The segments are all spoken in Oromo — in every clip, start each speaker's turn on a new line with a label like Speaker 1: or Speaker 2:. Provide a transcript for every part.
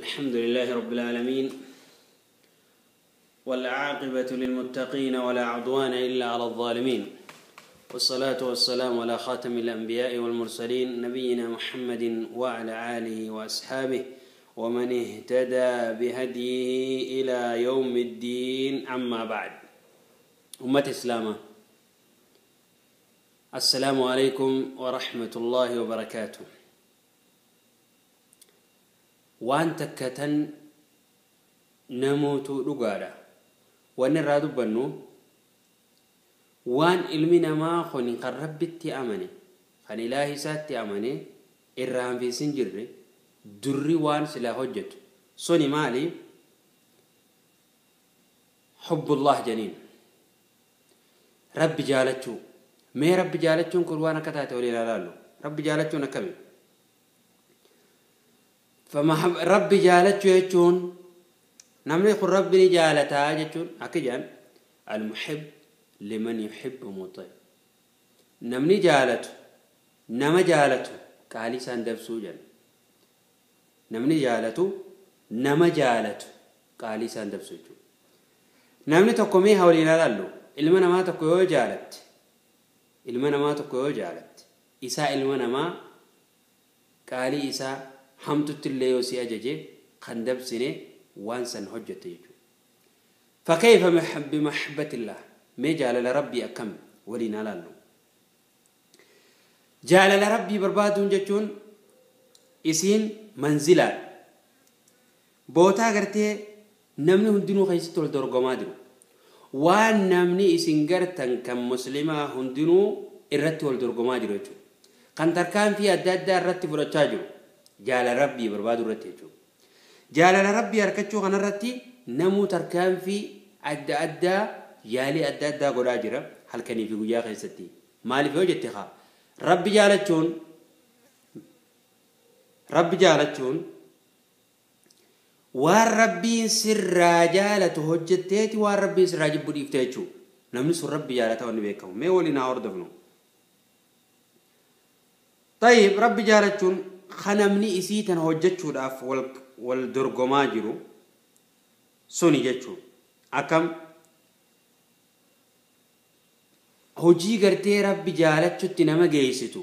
Speaker 1: الحمد لله رب العالمين، والعاقبة للمتقين ولا عدوان إلا على الظالمين، والصلاة والسلام على خاتم الأنبياء والمرسلين نبينا محمد وعلى آله وأصحابه ومن اهتدى بهديه إلى يوم الدين. أما بعد، أمة إسلامة، السلام عليكم ورحمة الله وبركاته. Waan takka tan namootu dhugaadha. Wanni irraa dubbannu waan ilmi namaa kun kan Rabbitti amane, kan ilaahi isaatti amane irraa hanfiisin jirre durri waan silaa hojjetu suni maali? Hubbullah janiin, Rabbi jaalachuu. Mee Rabbi jaalachuun kun waan akka taate waliin ilaallu. Rabbi jaalachuun akkami? Rabbi jaalachuu jechuun namni kun Rabbi ni jaalataa jechuun akka jedhan al-muhib liman yuhibbu muti, namni jaalatu nama jaalatu qaalii isaan dabsuu jedhan. Namni jaalatu nama jaalatu qaalii isaan dabsuu jechuudha. Namni tokko mee haa waliin ilaallu. Ilma namaa tokko yoo jaalatte, ilma namaa tokko yoo jaalatte, isaa ilma namaa qaalii isaa hamtutti illee yoo si ajaje kan dabsine waan san hojjette jechuudha. Fakkeefa bimahabbatillah, mee jaalala Rabbii akkam waliin ilaallu. Jaalala Rabbii barbaaduun jechuun isiin manzilaadha. Bootaa gartee namni hundinuu keessatti wal dorgomaa jiru. Waan namni isin gartan kan muslimaa hundinuu irratti wal dorgomaa jiru jechuudha. Kan tarkaanfii adda addaa irratti fudhachaa jiru. Jaalala Rabbii barbaadu irratti jechuudha. Jaalala Rabbii harkachuu kanarratti namuu tarkaanfii adda addaa, yaalii adda addaa godhaa jira halkanii fi guyyaa keessatti. Maaliif yoo jette, haa Rabbi jaalachuun, Rabbi jaalachuun waan Rabbiin sirraa jaalatu hojjetteeti waan Rabbiin sirraa jibbu dhiifte jechuudha. Namni sun Rabbi jaalata wanni beekamu. Mee waliin haa hordofnu. Tayyib, Rabbi jaalachuun kan namni isii tana hojjechuudhaaf wal dorgomaa jiru suni jechuudha. Akkam hojii gartee Rabbi jaalachuutti nama geessitu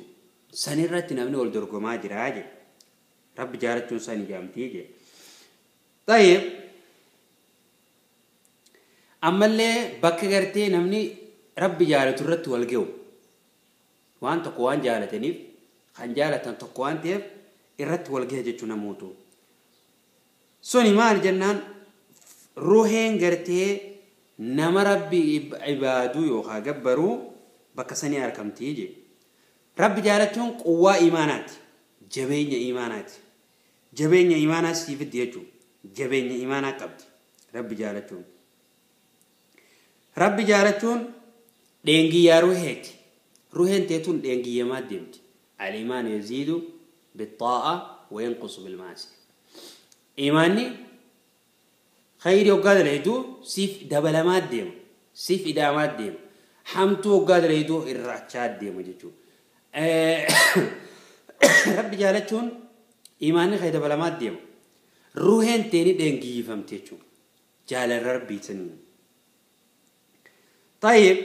Speaker 1: sanirratti namni wal dorgomaa jira jedhe. Rabbi jaalachuun sani jaamtii jedhe. Tayyib, ammallee bakka gartee namni Rabbi jaalatu irratti wal ga'u, waan tokko waan jaalataniif, kan jaalatan tokko waan ta'eef irratti wal gahe jechuu namootu. Suni maal jennaan, ruheen gartee nama Rabbi ibaaduu yookaan gabbaruu bakka sanii argamtii jedhe. Rabbi jaalachuun quwwaa imaanaati. Jabeenya imaanaati. Jabeenya imaanaa sii fiddi jechuudha. Jabeenya imaanaa qabdi Rabbi jaalachuun. Rabbi jaalachuun dheengiyyaa ruheeti. Ruheen teetuun dheengiyyamaa deemti. Al-imaan yaziidu bixaa'a wa yanqusu bilmaasiya. Imaanni khayrii hoggaa dalayduu siif dabalamaa deema. Siif idaamaa deema. Hamtuu hoggaa dalayduu irraachaa deema jechuudha. Rabbi jaalachuun imaanni khayrii dabalamaa deema. Ruheen teeni dheengiyyifamte jechuudha. Jaalala Rabbii saniin. Tayyib,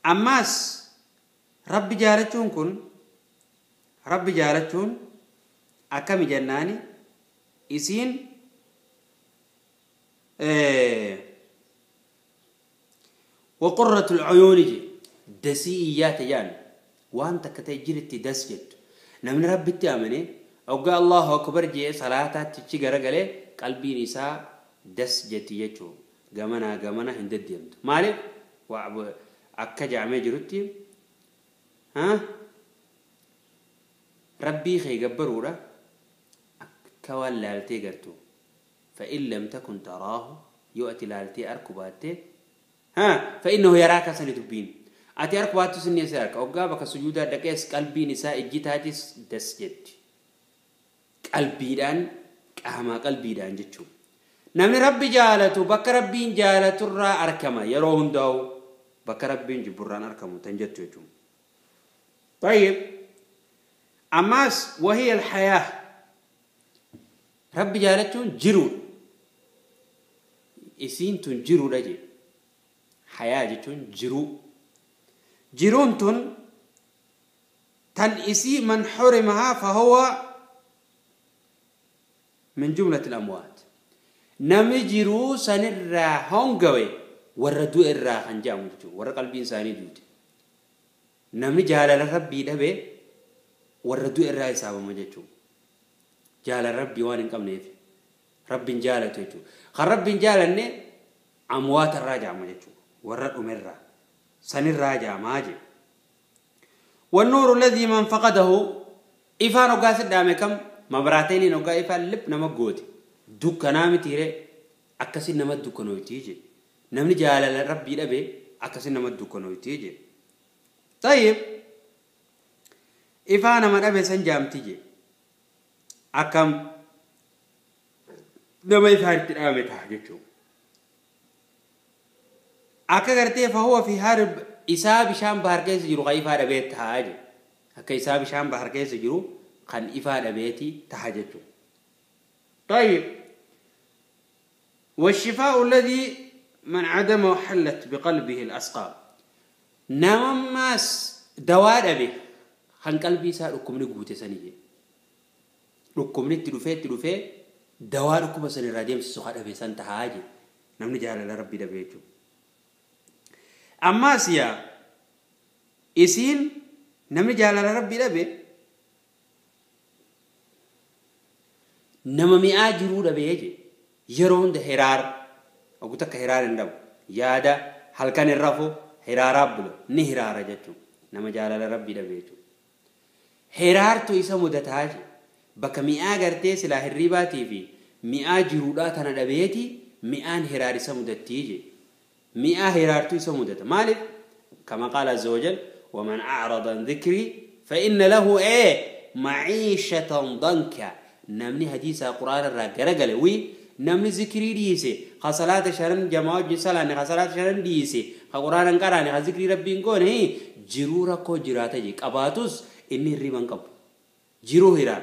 Speaker 1: ammaas Rabbi jaalachuun kun, Rabbi jaalachuun akkami jennaani, isiin waqurratul uyuuni je dasii iyyaate jaan, waan takka ta'e jiritti das jettu. Namni Rabbitti amane hoggaa Allahu akbar jee salaataatti achi garagalee qalbiin isaa das jetti jechuudha. Gamanaa gamana hin deddeemtu. Maaliif? Akka jedhamee jirutti Rabbii kee gabbaruudha akka waan laaltee gartu. فإن لم تكن تراه, yoo ati laaltee arku baatte, فإنه يراك sani dubbiin. Ati arku baattu sinni isa arka. Hoggaa bakka sujuudaa dhaqees qalbiin isaa ijji taatis das jetti. Qalbiidhaan, qaamaa qalbiidhaan jechuudha. Namni Rabbi jaalatu bakka Rabbiin jaalaturraa arkama yeroo hundaa'u, bakka Rabbiin jibburraan arkamu tan jettu jechuudha. طيب, ammaas وهي الحياة. Rabbi jaalachuun jiruudha. Isiin tun jiruudha jedhe. Hayaa jechuun jiruu. Jiruun tun tan isii man xurimahaa fahuwa min jumlati al-amwaat. Namni jiruu sanirraa hongawe warra du'e irraa kan jedhamu jechuudha. Warra qalbiin isaanii duute. Namni jaalala rabbii dhabe warra du'e irraa hisaabama jechuudha. Jaalala rabbii waan hin qabneef rabbiin jaalatu jechuudha. Kan rabbiin jaalanne amwaata irraa jedhama jechuudha. Warra dhumerraa sanirraa jedhamaa jedhu. والنور الذي من فقده إفان وقاس الدامي كم مبراتين وقا إفان لب نما قوتي دكنا متيري أكسي نما دكنو يتيجي نمني جالال ربي لبي أكسي نما دكنو يتيجي. طيب إفان من أبي سنجام تيجي أكم نما إفان تنامي تحججو أكا قرتي فهو في حرب isaa bishaan bahar keessa jiru kan ifaa dhabee ta'a jechuudha. Akka isaa bishaan bahar keessa jiru kan ifaa dhabeeti ta'a jechuudha. طيب والشفاء الذي من عدمه حلت بقلبه الأسقام. نماس دواء dhabe kan qalbii isaa dhukkubni guute sanii dhukkubni itti dhufee dawaa dhukkuba sanirraa deemsisu kan dhabe san ta'a jechuudha. Namni jaalala rabbii dhabe jechuudha. Ammaas yaa isiin namni jaalala rabbii dhabe nama mi'aa jiruu dhabee je yeroo hunda hiraar ogu takka hiraar hin dhabu yaada halkan hin rafu hiraaraa bulu ni hiraara jechuudha. Nama jaalala rabbii dhabe jechuudha. Hiraartu isa mudataa je bakka mi'aa gartee silaa hirribaatii fi mi'aa jiruudhaa tana dhabeeti mi'aan hiraar isa mudattii je. مئة هرارتو يسمودته مالك كما قال عز وجل ومن أعرض عن ذكري فإن له إيه معيشة ضنكا. نمني حديث القرآن الرجل وي نمني ذكري ديسي خصلات شرن جماعة جسلان خصلات شرن ديسي خقرآن قرآن خذكري ربي نقول هي جرورة كو جراته جيك أباتوس إني الريبان كب جرو هرار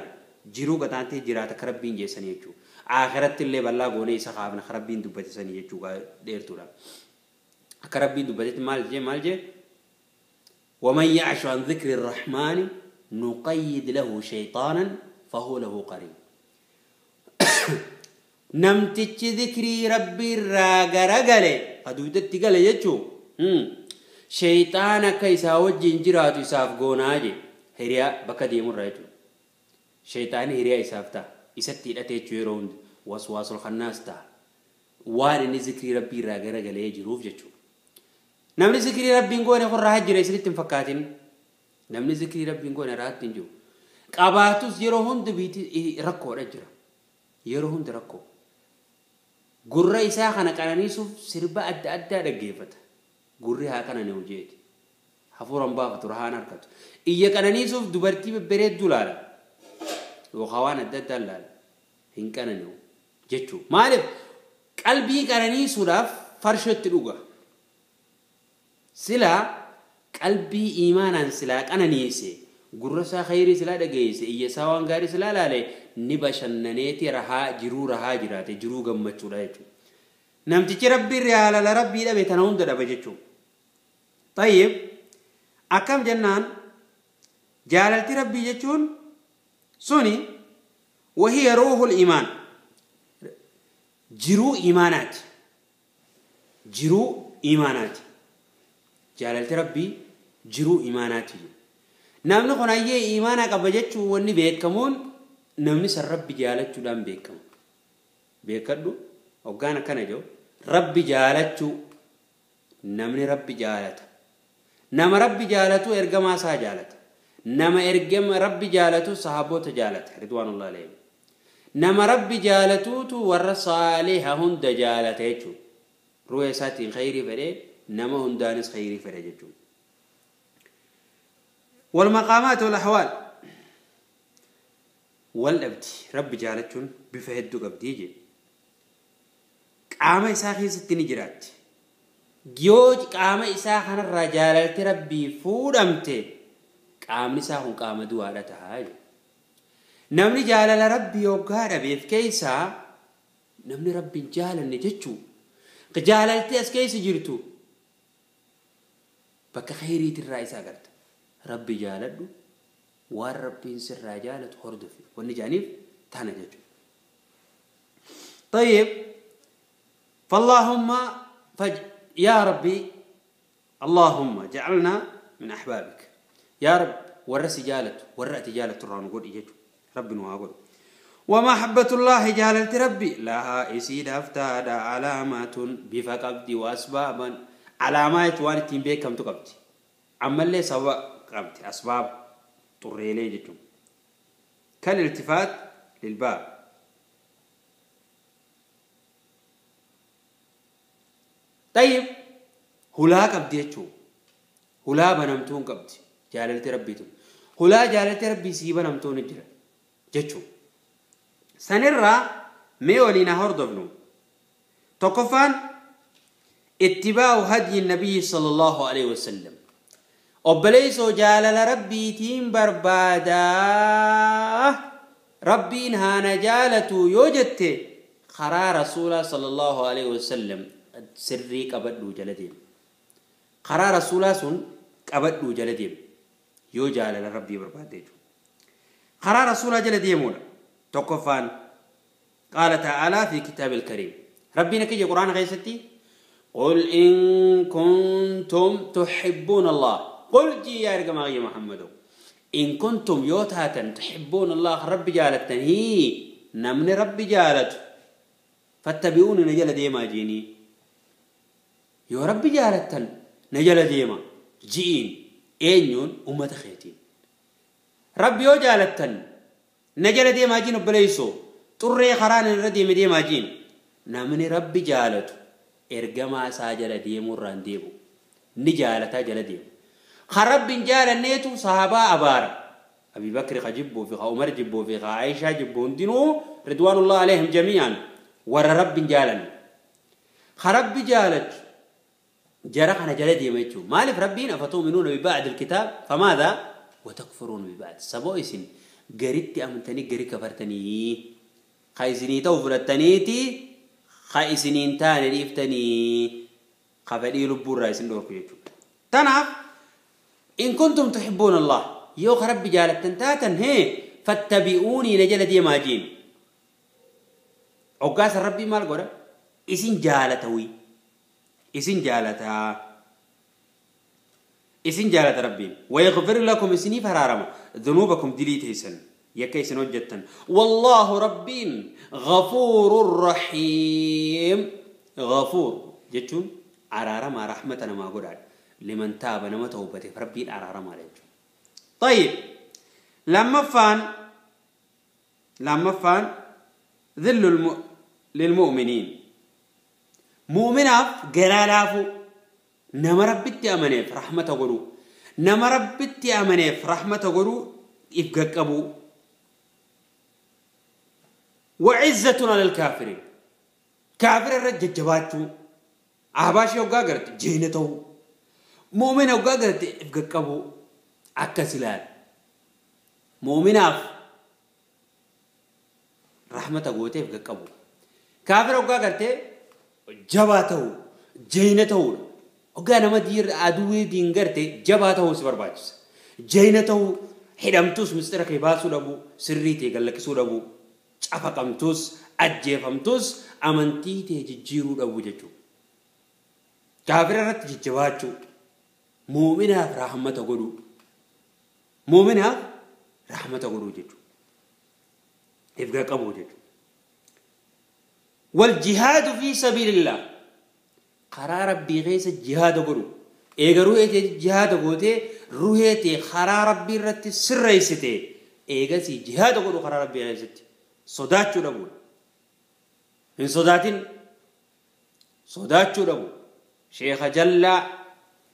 Speaker 1: جرو قطعتي جراته ربي جيسني يجو آخرت اللي بالله قوني سخافنا خربين دبتي سني يجو ديرتولا كربي دبتت مال جي ومن يعش عن ذكر الرحمن نقيد له شيطانا فهو له قرين. نمتج ذكري ربي راغرغله قدودت غله يچو شيطان كيسا وجين جراتو يساف غوناجي هريا بك ديمو رايچو شيطان هريا يسافتا يستي دته يروند وسواس الخناس تا وان ذكري ربي راغرغله جروف جچو namni zikrii rabbiin goone kun rahaa jira isinitti hin fakkaatin. Namni zikrii rabbiin goone rahaatti hin jiru. Qabaatus yeroo hundi rakkoodha jira. Yeroo hundi rakkoo. Gurra isaa kana qananiisuuf sirba adda addaa dhaggeeffata. Gurri haa qanani'u jeeti. Hafuuraan baafatu rahaan harkatu. Iyya qananiisuuf dubartii babbareedduu laala. Yookaan waan adda addaa laala. Hin qanani'u jechuudha. Maaliif qalbii qananiisuudhaaf farshootti dhuga. Silaa qalbii iimaanaan silaa qananiise gurra isaa khayrii silaa dhageesse iyya isaa waan gaarii silaa laale ni bashannaneeti rahaa jiruu rahaa jiraate jiruu gammachuudha jechuudha. Namtichi rabbii jaalala rabbii dhabe tana hunda dhaba jechuudha. Tayyib akkam jennaan jaalalti rabbii jechuun suni wahiya ruuhul iimaan jiruu iimaanaati. Jiruu iimaanaati. Jaalalti rabbii jiruu iimaanaati. Namni kun ayyee iimaana qaba jechuun wanni beekamuun namni san rabbi jaalachuudhaan beekama. Beekadhu hoggaan akkana jiru rabbi jaalachuu namni rabbi jaalata. Nama rabbi jaalatu ergamaa isaa jaalata. Nama ergama rabbi jaalatu sahaboota jaalata ridwaanullahi alayhim. Nama rabbi jaalatuutu warra saaliha hunda jaalata jechuudha. Ruuha isaatiin khayrii fedhee nama hundaanis khayrii fedhe jechuudha. والمقامات والأحوال والأبدي رب جالتون بفهدو قبديجي قام إساخي ستني جرات جيوج قام إساخنا الرجالة ربي فودمتي قام إساخن قام دوارتها. Namni jaalala rabbi yoggaa dhabeef keessaa namni rabbiin jaalanne jechuu jaalaltee as keessa jirtu bakka khayriitirraa isa agarta. Rabbi jaaladhu waan rabbiin sirraa jaalatu hordofi wanni jaaniif tana jechuudha. طيب فاللهم يا ربي اللهم جعلنا من أحبابك يا رب ورسي جالت ورأتي جالت الران قول إيجو ربي نواقول ومحبة الله جالت ربي لها إسيد أفتاد علامات بفقبتي وأسبابا علامات وانتين بيكم تقبتي عما اللي سواء قبتي أسباب طريلي جتو كالالتفات للباب طيب هلا قبدي جتو هلا بنمتون قبتي جالت ربي هلا جالت ربي سيبا نمتون جرا جتو سنرى ميولينا هردفنو تقفان اتباع هدي النبي صلى الله عليه وسلم أبليسو جالل ربي تيم بربادا ربي إنها نجالتو يوجدت خرا رسول صلى الله عليه وسلم سري قبدو جلدين خرا رسول سن قبدو جلدين يو جالل ربي بربادا خرا رسول جلدين مولا تقفان قال تعالى في كتاب الكريم ربي نكي قرآن غيستي قل إن كنتم تحبون الله قل جي يا رجماغي محمد إن كنتم يوتاتا تحبون الله ربي جالتن هي نمني ربي جالت فاتبعوني نجل ديما جيني يو ربي جالتن نجل ديما جيين إنيون أمة خيتين ربي يو جالتن نجل ديما جين بليسو طري خران الردي مديما جين نمني ربي جالت إرجما ساجل ديمو رانديبو نجالتا جل ديمو خرب جال النيتو صحابة أبارة أبي بكر خجبو في عمر جبو في عائشة جبو دينو رضوان الله عليهم جميعا ور رب جالن خرب جالت جرحنا جل ديمو مالف ربين أفتؤمنون ببعض الكتاب فماذا وتكفرون ببعض سبوئسن قريتي أمنتني قري كفرتني خايسني توفرتنيتي خايسنين تاني ريفتني خفدي لبو الرئيسن دوركو يجو تناف إن كنتم تحبون الله يو خرب جالتن تاتن هي فاتبعوني نجل دي ماجين عقاس ربي مال قرأ إسن جالتوي إسن جالتا إسن جالت ربي ويغفر لكم إسني فرارما ذنوبكم دليتيسن يكيسن وجدتن والله ربين غفور رحيم غفور جتون عرارما رحمتنا ما قرأ لمن تاب نما توبته ربي عرارما عليه. طيب لما فان ذل للمؤمنين مؤمناف جلالافو نما ربتي أمنيف رحمة غرو نما ربتي أمنيف رحمة غرو يفقك أبو وعزتنا للكافرين كافر الرجل جباتو عباشي وقاقرت جينته مؤمن وقاقرت يفقك أبو عكسلال مؤمناف رحمة غوتي يفقك أبو كافر وقاقرت جباته جينته وقال ما دير عدوي دينغرتي جباته سبرباجس جينته حدمتوس مسترخي باسو دبو سريتي قال دبو عفقمتوس أجيفمتوس أمنتيتي جيرو دبو جچو كافر رت ججواچو مؤمنا رحمته غدو مؤمنا رحمته غدو جچو يفقا قبو جچو والجهاد في سبيل الله قرار ربي غيس الجهاد غدو ايغرو ايتي جهاد غوتي روحيتي قرار ربي رت سريستي ايغسي جهاد غدو قرار ربي غيستي صداتشو دبو من صداتين صداتشو دبو شيخ جلا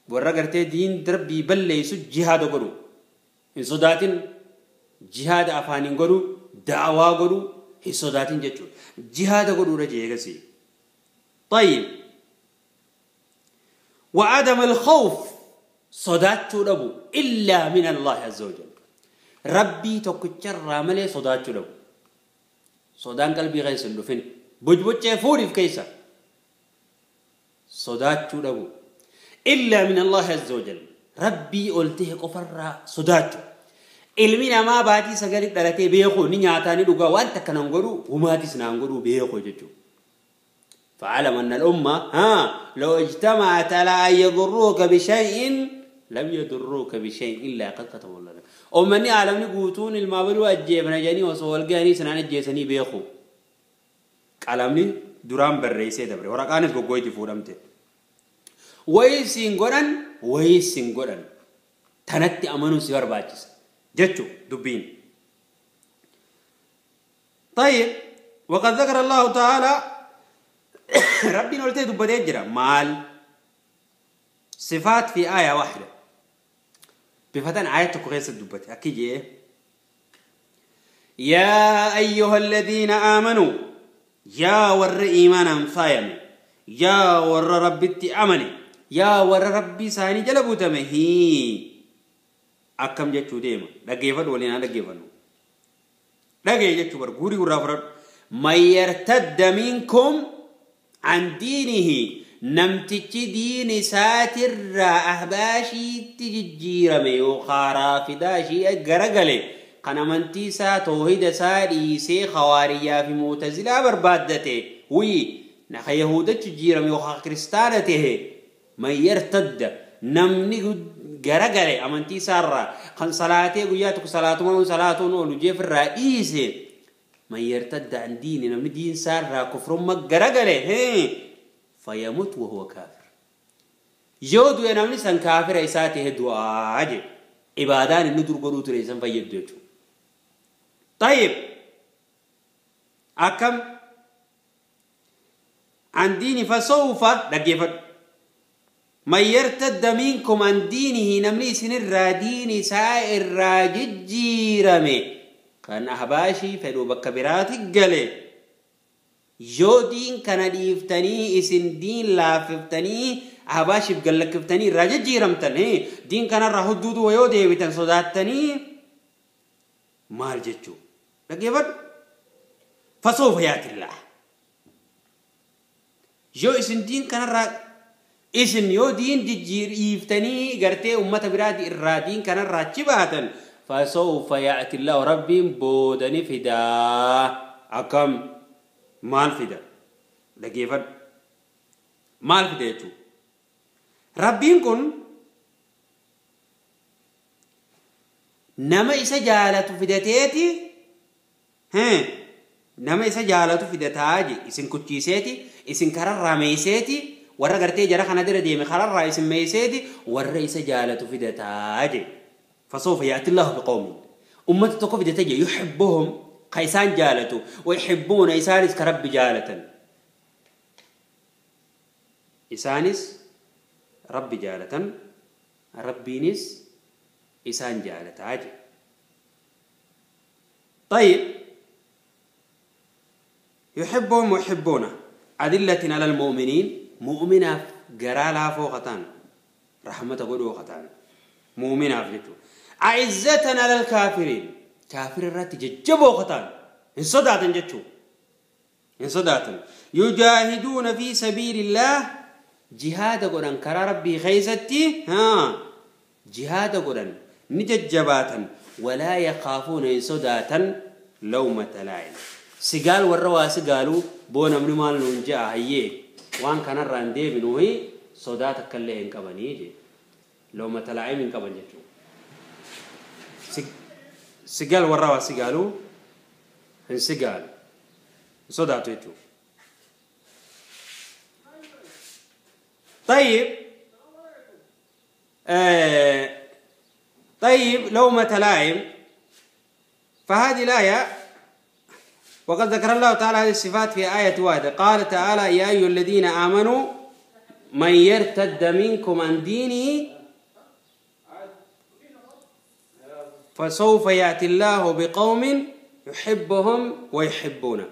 Speaker 1: ورغرتي دين دربي بليسو جهاد غدو من صداتين جهاد افانين غدو دعوا غدو هي صداتين جچو جهاد غدو رجي ايغسي. طيب وعدم الخوف صداتشو دبو إلا من الله عز وجل. Rabbii tokkicharraa malee sodaachuu dhabu. Sodaan qalbii keessa hin dhufin. Bujbuccee fuudhiif keessa. Sodaachuu dhabu. Illaa min Allahi azza wa jalla. Rabbii ol ta'e qofarraa sodaachuu. Ilmi namaa baatii sagalii dhalatee beeku ni nyaataa ni dhugaa waan takka nan godhu humaatis naan godhu beeku jechuudha. فعلم أن الأمة لو اجتمعت على أن يضروك بشيء لم يضروك بشيء إلا قد كتب الله لك. أمني عالمني قوتون المابلو أجيبنا جاني وصول جاني سنان أجيسني بيخو. عالمني درام بالرئيسي دبري ورقانس بقويتي فورمته. ويسين قرن ويسين قرن تنتي أمنو سيار باجس جتشو دبين. طيب وقد ذكر الله تعالى ربي نولتي دبتي جرا مال صفات في آية واحدة بفتن آية كويسة دبتي أكيد يا أيها الذين آمنوا يا ور إيمانا فايم يا ور ربي أمني يا ور ربي ساني جلبو تمهي أكم جتشو ديما دقيفن ولينا دقيفن دقي جتشو برغوري ورافرد من يرتد منكم عن دينه نمتج دين ساتر أهباشي تججير ميوخارا فداشي أجرجله قنمنتي سا توحيد سا إيسي خواريا في معتزلة بربادته وي نخ يهود تجير ميوخا كريستانته من يرتد نمني جرجله أمنتي سارة خن صلاتي وياتك صلاتون صلاتون ولجيف الرئيس من يرتد عن دينه نمني دين سارة كفر ما جرجله فيموت وهو كافر. يودو ينامني سن كافر إساته دعاء عبادان الندر قروت ريسان فيدوتو. طيب أكم عن ديني فسوف دقيفت من يرتد منكم عن دينه نمني سن الرادين سائر راجد جيرمي كان أحباشي فلو بكبرات الجلي yoo diin kana dhiiftanii isin diin laaffiftanii ahbaashiif gallakkiftanii irraa jijjiiramtanii diin kanarraa hudduutu yoo deebitan sodaattanii maal jechuu dhaggeeffadhu fasoofa yaatillaa yoo isin diin kanarraa isin yoo diin jijjiiriiftanii gartee ummata biraati irraa diin kanarraa achi baatan fasoofa yaatillaa rabbiin boodani fidaa akkam maal fida dhaggeeffadhu maal fida jechuudha rabbiin kun nama isa jaalatu fidateeti nama isa jaalatu fidataa je isin kuchiiseeti isin kararraa meeyseeti warra gartee jara kana dira deeme kararraa isin meeyseeti warra isa jaalatu fidataa je fasawfa yaati llahu biqawmin ummata tokko fidate je yuhibbuhum قيسان جالته ويحبون إسانس كرب جالة إسانس رب جالة ربينس إسان جالة عجل. طيب يحبهم ويحبونه أدلة على المؤمنين مؤمنة جرالها فوقتان رحمة قدوقتان مؤمنة فجتو أعزة على الكافرين كافر الرات ججبو قتال إن صدعتن جتشو إن صدعتن يجاهدون في سبيل الله جهاد قرن كرا ربي خيستي ها جهاد قرن نججباتا ولا يخافون إن صدعتن لومة لائم سقال والروا سقالوا بونا من مال نونجا هيه وان كان الراندي منوهي صدعتك اللي إنكبني لومة لائم إنكبن جتشو سجال ورا سجالو إن سجال صدعته يجو. طيب طيب لومة لائم فهذه الآية وقد ذكر الله تعالى هذه الصفات في آية واحدة قال تعالى يا أيها الذين آمنوا من يرتد منكم عن دينه فسوف يأتي الله بقوم يحبهم ويحبونه.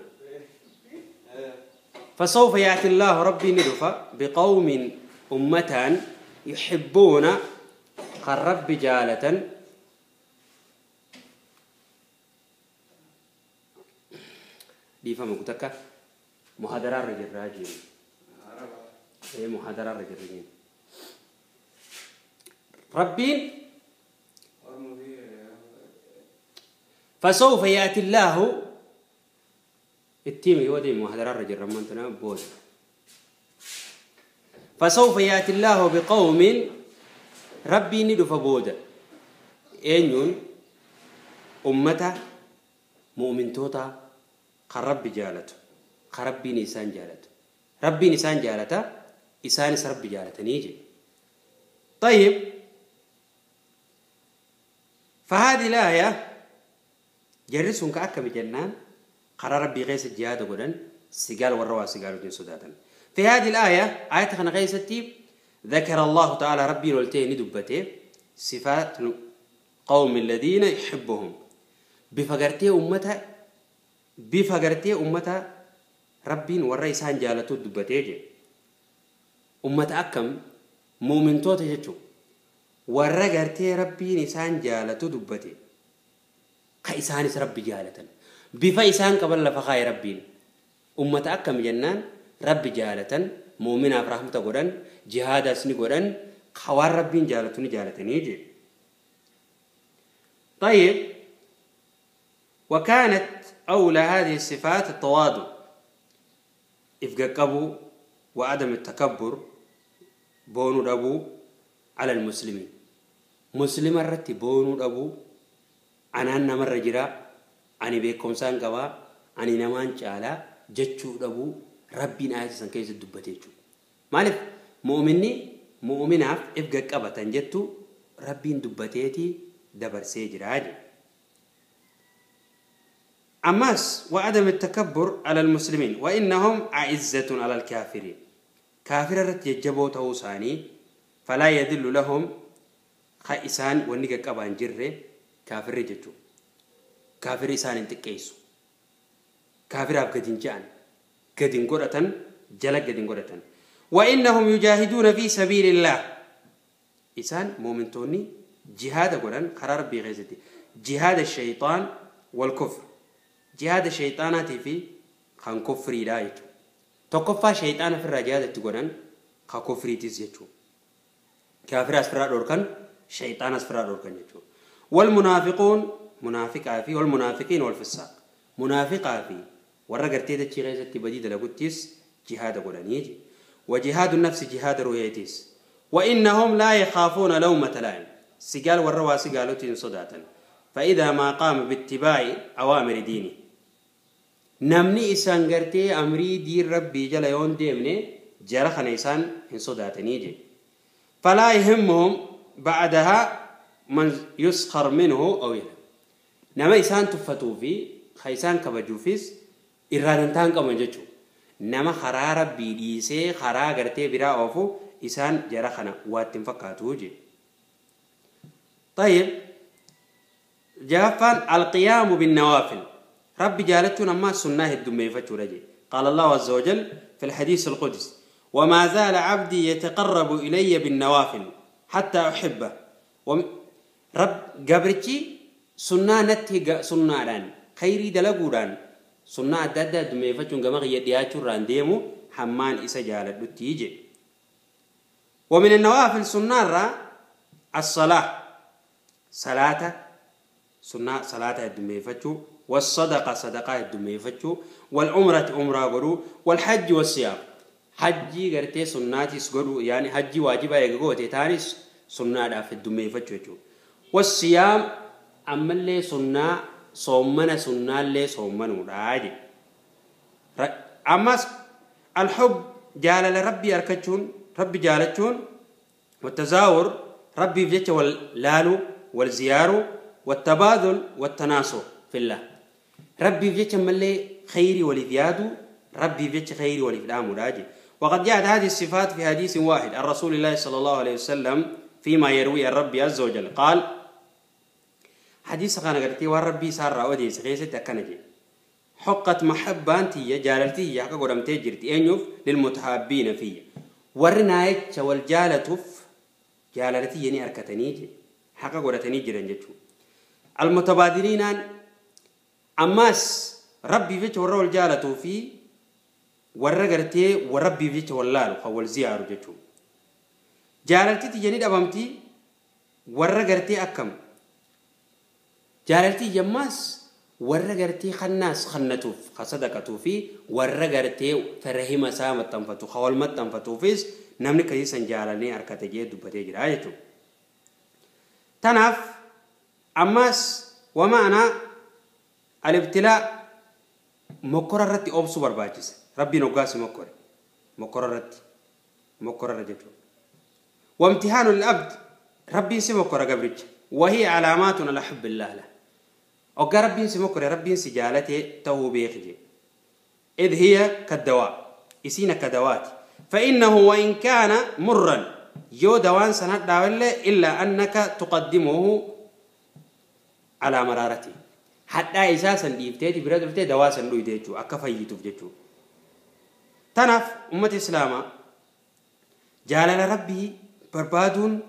Speaker 1: فسوف يأتي الله ربي ندفع بقوم أمة يحبون قرب جالة Dhiifama kutakka muhadaraarra jirraa jiru. Muhadaraarra jirra jiru. Rabbiin فسوف يأتي الله التيم يودي muhadaraarra jirra mantana booda. فسوف يأتي الله بقوم ربي ندف بودا eenyuun ummata mu'mintoota kan Rabbi jaalatu kan Rabbiin isaan jaalatu Rabbiin isaan jaalata isaanis Rabbi jaalatanii jedhe. طيب فهذه الآية جرسون كأكم جنان قرار ربي غيس الجهاد قدن سجال والروا سجال وجن سداتا. في هذه الآية آية خنا غيستي ذكر الله تعالى ربي ولتين دبته صفات قوم الذين يحبهم بفقرتي أمتها ربين والرئيسان جالتو دبته أمة أكم مؤمن توت جتشو ورقرتي ربين إسان جالتو دبته كإسانس ربي جالتن بفإسان قبل لفخاي ربين أمة أكم جنان ربي جالتن مؤمن أفرحمة قرن جهاد أسني قرن خوار ربين جالتوني جالتن يجي. طيب وكانت أولى هذه الصفات التواضع إفقابو وعدم التكبر بونو دابو على المسلمين مسلم الرتي بونو دابو أنا أنا مرة جرا أني بيكم سان قوا أني نمان شالا جتشو دابو ربي ناس سان كيس الدبتيجو مالف مؤمني مؤمناف إفقابة تنجتو ربي دبتيتي دبر سيجراج. أماس وعدم التكبر على المسلمين وإنهم أعزة على الكافرين كافر يجبو توساني فلا يدل لهم خائسان ونقا قبان جره كافر جتو كافر إسان انتكيسو كافر أبقدين جان قدين قرأة جلق قدين قرأة. وإنهم يجاهدون في سبيل الله إسان مؤمنتوني جهاد قرآن قرار بغيزتي جهاد الشيطان والكفر جهاد الشيطانات في خان كفري لا يجو تقفى شيطان في الرجال تقولن خا كفري تزيجو كافر أسفر دوركن شيطان أسفر دوركن يجو. والمنافقون منافق عافي والمنافقين والفساق منافق عافي ورقرتي تشي غيزتي بديد لقتيس جهاد قرآن يجي. وجهاد النفس جهاد رؤيتيس وإنهم لا يخافون لومة لائم سجال والروا سجالوتين صداتا فإذا ما قام باتباع أوامر دينه نمني إسان قرتي أمري دين ربي جل يون ديمني جرخنا إسان إن صداتا نيجي فلا يهمهم بعدها من يسخر منه أو يلم نما إسان تفتو في خيسان كبجو فيس إرادنتان كمان جتشو نما خرا ربي ديسي خرا قرتي برا أوفو إسان جرخنا واتن فكاتوجي. طيب جافان القيام بالنوافل ربي جالتنا ما سناه الدمي فتشورجي. قال الله عز وجل في الحديث القدس وما زال عبدي يتقرب إلي بالنوافل حتى أحبه. رب قبرتي سنة نتي سنة ران خيري دلقوران سنة دادا دمي فتشون قمغ يدياتشو ران ديمو حمان إسا جالت تيجي. ومن النوافل سنة را الصلاة صلاة سنة صلاة الدمي فتشو والصدقة صدقة الدمي فتشو والعمرة عمرة قرو والحج والصيام حجي قرتي سناتي سقرو يعني حجي واجبة يقوتي تاني سنة في الدمي فتشو والصيام أما اللي سنة صومنا سنة اللي صومنا راجي. أما الحب جال لربي أركتشون ربي جالتشون والتزاور ربي فجتش واللالو والزيارو والتبادل والتناصر في الله ربي فجتش ملي خيري ولفيادو ربي فجتش خيري ولفلامو راجي. وقد جاءت هذه الصفات في حديث واحد عن رسول الله صلى الله عليه وسلم فيما يروي الرب عز وجل قال حديث خانا قرتي والربي سار ودي سخيسة أكنجي حقت محبة أنتي جالتي حق قدمتي جرتي أنيوف للمتحابين فيه ورنايت والجالتف جالتي يعني أركتنيجي حق قدرتني جرن جتشو المتبادلين أماس rabbiif jecha warra wal jaalatuu fi warra gartee rabbiif jecha wal laalu kan wal ziyaaru jechuudha. Jaalalti tiyya ni dhabamti warra gartee akkam jaalalti yammaas warra gartee kannaas kannatuuf ka sadaqatuu fi warra gartee fira hima isaa maxxanfatu ka wal maxxanfatuufis namni akkasii san jaalallee harkate jee dubbatee jira jechuudha. Tanaaf ammaas wamaanaa alibtilaa mokkora irratti obsuu barbaachisa. Rabbiin hoggaasi mokkore mokkora irratti mokkora irra jechuudha. وامتحان العبد ربي سمكر قبرك وهي علامات على حب الله له. وقال ربي سمكر ربي سجالته تو بيخجي إذ هي كالدواء يسين كدوات فإنه وإن كان مرا يو دوان سند إلا أنك تقدمه على مرارته حتى إساسا ديفتي برادفتي دواء سندو يديجو أكفيتو فجيجو. تنف أمة إسلاما جالل ربي barbaaduun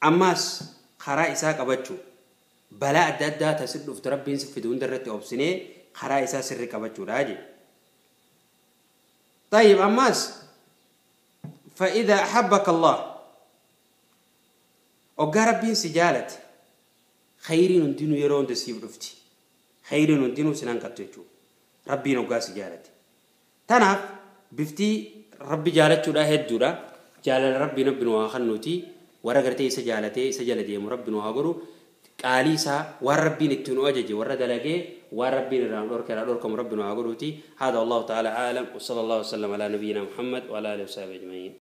Speaker 1: ammaas karaa isaa qabachuu balaa adda addaa tasin dhuftu rabbiin si fidu hunda irratti obsinee karaa isaa sirri qabachuudha jee. طيب ammaas فإذا أحبك الله oggaa rabbiin si jaalate khayriin hundinuu yeroo hunda siif dhufti khayriin hundinuu sin hanqattu jechuudha rabbiin oggaa si jaalate. Tanaaf biftii rabbi jaalachuudha hedduudha. Jaalala rabbi rabbi nu haa kennuuti warra gartee isa jaalatee isa jala deemu rabbi nu haa godhu qaalii isaa waan rabbiin itti nu ajaje warra dalagee waan rabbiin irraa nu dhorke irraa dhorkamu rabbi nu haa godhuuti. Haadha wallahu ta'ala aalam wa sallallahu wa sallam ala nabiyyina Muhammad wa ala alihi wa sahbihi ajma'iin.